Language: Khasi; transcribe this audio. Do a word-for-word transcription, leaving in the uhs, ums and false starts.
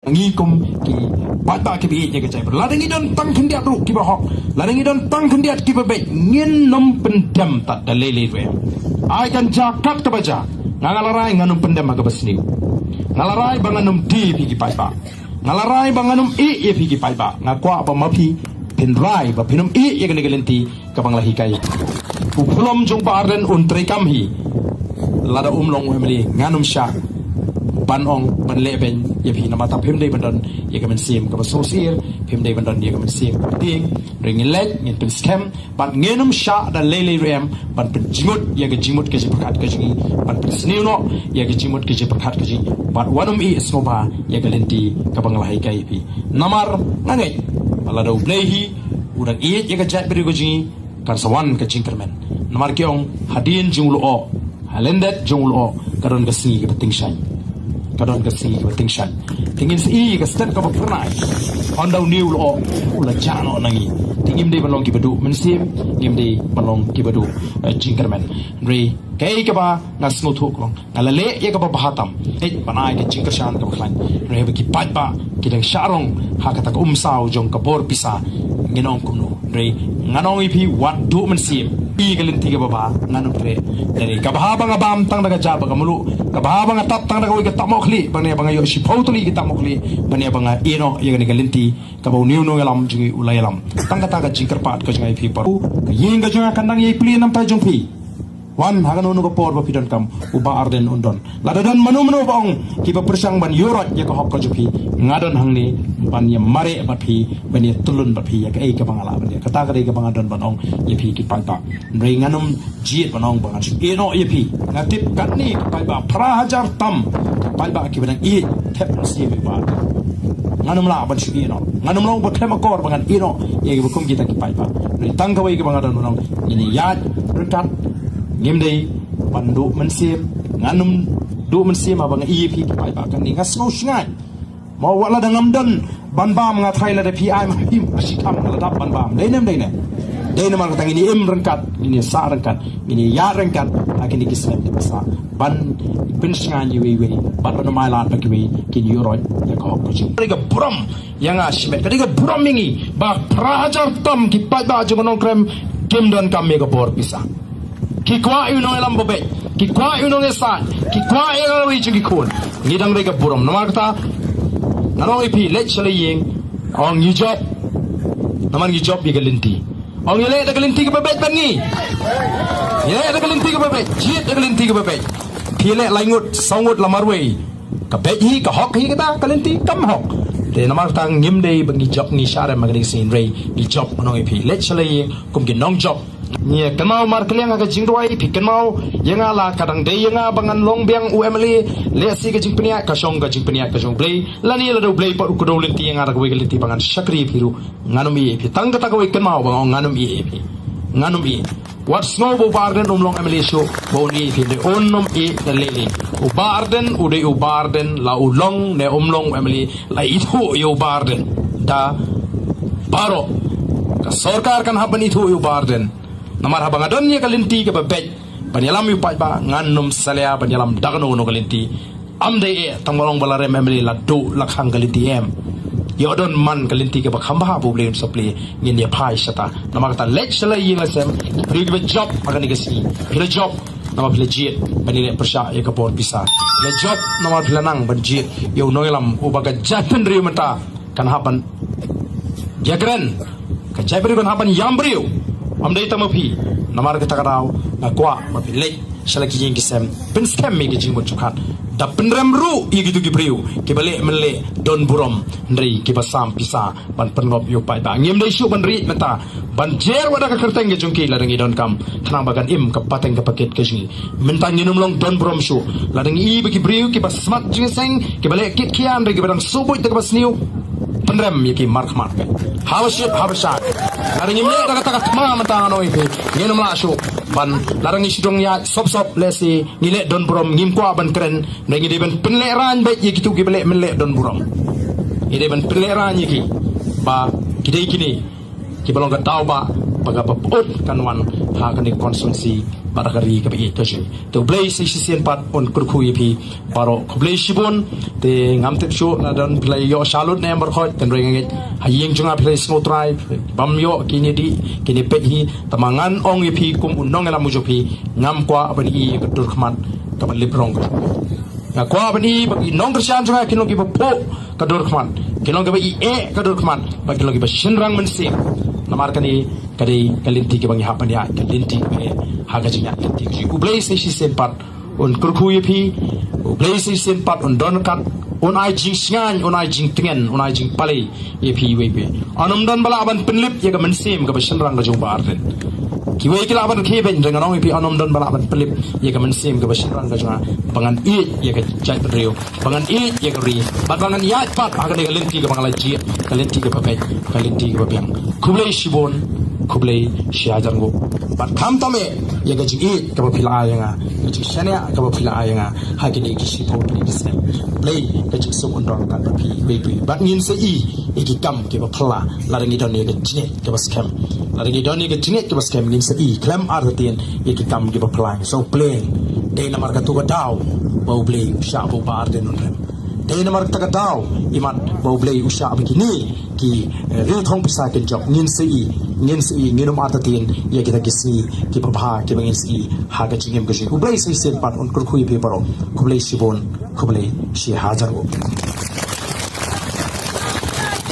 Ngi kum ki paidbah kiba ïeit ïa ka jaitbynriew, lada ngi don tang khyndiat ruh kiba hok, lada ngi don tang khyndiat kiba beit, ngin nym pyndem tad da lei lei ruh em. Ai kan jia kat kaba jia, nga, nga la rai ngan nym pyndem ha kaba sniew. Nga la rai ba ngan nym die ïa phi ki paidbah. Nga la rai ba ngan nym ïeh ïa phi ki paidbah. Nga kwah ba ma phi phin rai ba phin nym ïeh ïa kane ka lynti kaba nga la hikai. U phlom jong Bah Ardent un treikam hi. Lada um long u MLA ngan nym shah ban ong ban leh beiñ ïa phi, namar ta phim dei ban don ïa ka mynsiem kaba sngewsih, phim dei ban don ïa ka mynsiem kaba tieng. Hynrei ngin leit, ngin pynskhem, bad ngin nym shah da lei lei ruh em ban pynjingmut ïa ka jingmut ka jingpyrkhat ka jong ngi, ban pynsniew noh ïa ka jingmut ka jingpyrkhat ka jong ngi, bad wat nym ïeh sngewbha ïa ka lynti kaba nga la hikai ïa phi. Namar nga ngeit ba lada U Blei hi u dang ïeit ïa ka jaitbynriew ka jong ngi, kan sa wan ka jingkyrmen. Namar ki ong, hadien jong u lyoh, ha lyndet jong u lyoh, ka don ka sngi kaba tyngshaiñ. Ka don ka sngi kaba tyngshaiñ. Te ngin sa ïohi ka step kaba phyrnai. Hynda une u lyoh u la jah noh na ngi, te ngim dei ban long kiba duh mynsiem, ngim dei ban long kiba duh, eh, jingkyrmen. Hynrei kaei kaba nga sngewthuh ka long, nga la leh ïa kaba bha tam, eh, ban ai ka jingkyrshan kaba khlaiñ. Hynrei ba ki paidbah ki dang shah rong ha kata ka umsaw jong ka bor pisa, ngin ong kumno. Hynrei ngan ong ïa phi, wat duh mynsiem. Ïa ka lynti kaba bha ngan nym treh. Hynrei kaba bha ba nga bam tang da ka ja bad ka mluh, kaba bha ba nga tap tang da kawei ka tap mohkhlieh, ba ne ba nga ïoh shiphew tylli ki tap mohkhlieh, ba ne ba nga ïeh noh ïa kane ka lynti kaba une u nongïalam jong ngi u la ïalam. Tang kata ka jingkyrpad ka jong nga ïa phi baroh. Ka ïing ka jong nga kan dang ïai plie namar jong phi. Wan ha kano kano ka por ba phi donkam, u Bah Ardent un don. Lada don mano mano ba ong kiba pyrshang ban ïuhroit ïa ka hok ka jong phi, nga don hangne ban ïa mareh bad phi, ban ïa tyllun bad phi ïa kaei kaba nga lah ban ïa. Kata ka dei kaba nga don ban ong ïa phi ki paidbah. Hynrei ngan nym jied ban ong ba ngan shu ïeh noh ïa phi. Nga tip katne ki paidbah phra hajar tam, ki paidbah kiba dang ïeit thep mynsiem ïa u Bah Ardent. Ngan nym lah ban shu ïeh noh. Ngan nym long ba khlem akor ba ngan ïeh noh ïa kiba kum kita ki paidbah. Hynrei tang kawei kaba nga don ban ong, ngin ïaid ryngkat, ngim dei ban duh mynsiem. Ngan nym duh mynsiem haba nga ïeh ïa phi ki paidbah. Katne nga sngew shngaiñ. Mo, wat lada ngam don ban bam, nga tharai lada phi ai ma phi ma shi kham nga la dap ban bam. Dei ne em dei ne? Dei namar kata ngin ïa im ryngkat, ngin ïa sah ryngkat, ngin ïa ïaid ryngkat ha kine ki snem kiba sah, ban pynshngaiñ iwei iwei bad ban ym ailad ba kiwei kin ïuhroit ïa ka hok ka jong. Ka dei ka burom ïa nga shimet, ka dei ka burom ïa ngi ba phra hajar tam ki paidbah jong ka Nongkrem kim donkam ïa ka bor pisa. Ki kwah ïa u nongïalam ba beit, ki kwah ïa u nongïasaid, ki kwah ïa kawei jong ki khun. Ngi dang dei ka burom. Namar kata ngan ong ïa phi, leit sha la ïing, ong ngi jop. Namar ngi jop ïa ka lynti. Ong ngi leh da ka lynti kaba beit bad ngi. Ngi leh da ka lynti kaba beit, jied da ka lynti kaba beit. Phi leh lai ngut, saw ngut la marwei, ka beit hi, ka hok hi kata ka lynti? Kam hok. Te namar kata ngim dei ba ngi jop, ngi sharem ma ka dei ka sien rei, ngi jop. Ngan ong ïa phi, leit sha la ïing kum ki nongjop. Ngi kynmaw markylliang ha ka jingduwai, phi kynmaw ïa nga, la ka dang dei ïa nga ba ngan long biang u MLA, lehse ka jingpynïaid ka shong, ka jingpynïaid ka jong U Blei. Lane lada U Blei pat u kdew lynti ïa nga da kawei ka lynti ba ngan shakri ïa phi ruh, ngan ym ïeh ïa phi. Tang kata kawei kynmaw ba nga ong ngan ym ïeh ïa phi. Ngan ym ïeh. Wat sngew ba u Bah Ardent um long MLA shuh ba un ïeh ïa phi, ne un ym ïeh da lei lei. U Bah Ardent u dei u Bah Ardent, la u long ne um long u MLA, la ithuh ïa u Bah Ardent da baroh. Ka sorkar kan hap ban ithuh ïa u Bah Ardent. Namar haba nga don ïa ka lynti kaba beit ban ïalam ïa u paidbah, ngan nym salia ban ïalam da kano kano ka lynti. Ym dei eh tang ba long ba la rem MLA la duh la khang ka lynti, em. Ïoh don man ka lynti kaba kham bha ba U Blei un sa plie, ngin ïa phai shata. Namar kata leit sha la ïing la sem, ki briew kiba jop ha kane ka sngi. Phi la jop namar phi la jied ban ïaleh pyrshah ïa ka bor pisa. Phi la jop namar phi la nang ban jied ïa u nongïalam uba ka jaitbynriew mynta kan hap ban ïakren, ka jaitbynriew kan hap ban ïam briew. Ym dei tang ma phi. Namar kata ka daw nga kwah ba phi leit sha la ki ïing ki sem, pynskhem ïa ki jingmut jingpyrkhat, da pynrem ruh ïa kito ki briew kiba leh mynleh don burom, hynrei kiba sam pisa ban pynngop ïa u paidbah. Ngim dei shuh ban rieh mynta ban jer wat da ka kyrteng ka jong ki lada ngi donkam, khnang ba kan im ka pateng ka pakit ka jong ngi. Mynta ngin ym long don burom shuh lada ngi i ba ki briew kiba smat jingïaseng, kiba leh kit khian, hynrei kiba dang sngewbha da kaba sniew, pynrem ïa ki markhmat. Haba shit haba shai. Lada ngim leh da kata ka thma mynta, ngan ong ïa phi, ngin ym lah shuh ban, lada ngi shu dang ïaid sop sop, lehse ngi leh don burom, ngim kwah ban kren. Ngi dei ban pynlehraiñ beit ïa kito kiba leh mynleh don burom. Ngi dei ban pynlehraiñ ïa ki ba ki dei kine kiba long ka daw ba, ba kaba pyut kan wan. ha kane ka constituency bad ha ka ri kaba ïeit ka jong ngi. Te U Blei sa shisien pat un kyrkhu ïa phi baroh. Khublei shibun. Te ngam tip shuh lada phi la ïoh shalut ne em baroh, tang hynrei nga ngeit ha ïing jong nga phi la sngewthuh, bym ïoh kine dih kine peit hi. Tangba ngan ong ïa phi kum u nongïalam u jong phi, ngam kwah ban i ïa ka dur khmat kaba lip rong ka jong phi. Nga kwah ban i ba ki nongkyrshan jong nga kin long kiba phuh ka dur khmat, kin long kiba ïeh ka dur khmat, bad kin long kiba shynrang mynsiem. Namar kane ka dei ka lynti kaba ngi hap ban ïaid, ka lynti kaba eh ha ka jingïaid lynti ka jong ngi. U Blei sa shisien pat un kyrkhu ïa phi. U Blei sa shisien pat un don ryngkat, un ai jingshngaiñ, un ai jingtngen, un ai jingpalei ïa phi iwei pa iwei. Ym don ba lah ban pynlip ïa ka mynsiem kaba shynrang ka jong u Bah Ardent. Kiwei ki lah ban khie beiñ, hynrei ngan ong ïa phi, ym don ba lah ban pynlip ïa ka mynsiem kaba shynrang ka jong nga, ba ngan ïeit ïa ka jaitbynriew, ba ngan ïeit ïa ka ri, bad ba ngan ïaid pat ha kane ka lynti kaba nga la jied, ka lynti kaba beit, ka lynti kaba biang. Khublei shibun, khublei shihajar nguh. Bad khamtam eh ïa ka jingïeit kaba phi la ai ïa nga, ka jingshaniah kaba phi la ai ïa nga ha kine ki shiphew tylli ki snem. Blei ka jingsuk un don ryngkat bad phi iwei pa iwei. Bad ngin sa i ïa ki kam kiba phylla lada ngi don ïa ka jingngeit kaba skhem. Lada ngi don ïa ka jingngeit kaba skhem, ngin sa i khlem artatien ïa ki kam kiba phylla. Sa U Blei, dei namar katu ka daw ba U Blei u shah ba u Bah Ardent un rem. Dei namar kata ka daw, imat, ba U Blei u shah ba kine ki, eh, ri thong pisa kin jop. Ngin sa i, ngin sa i, ngin ym artatien ïa kita ki sngi kiba bha kiba ngin sa i ha ka jingim ka jong ngi. U Blei sa shisien pat un kyrkhu ïa phi baroh. Khublei shibun, khublei shihajar nguh.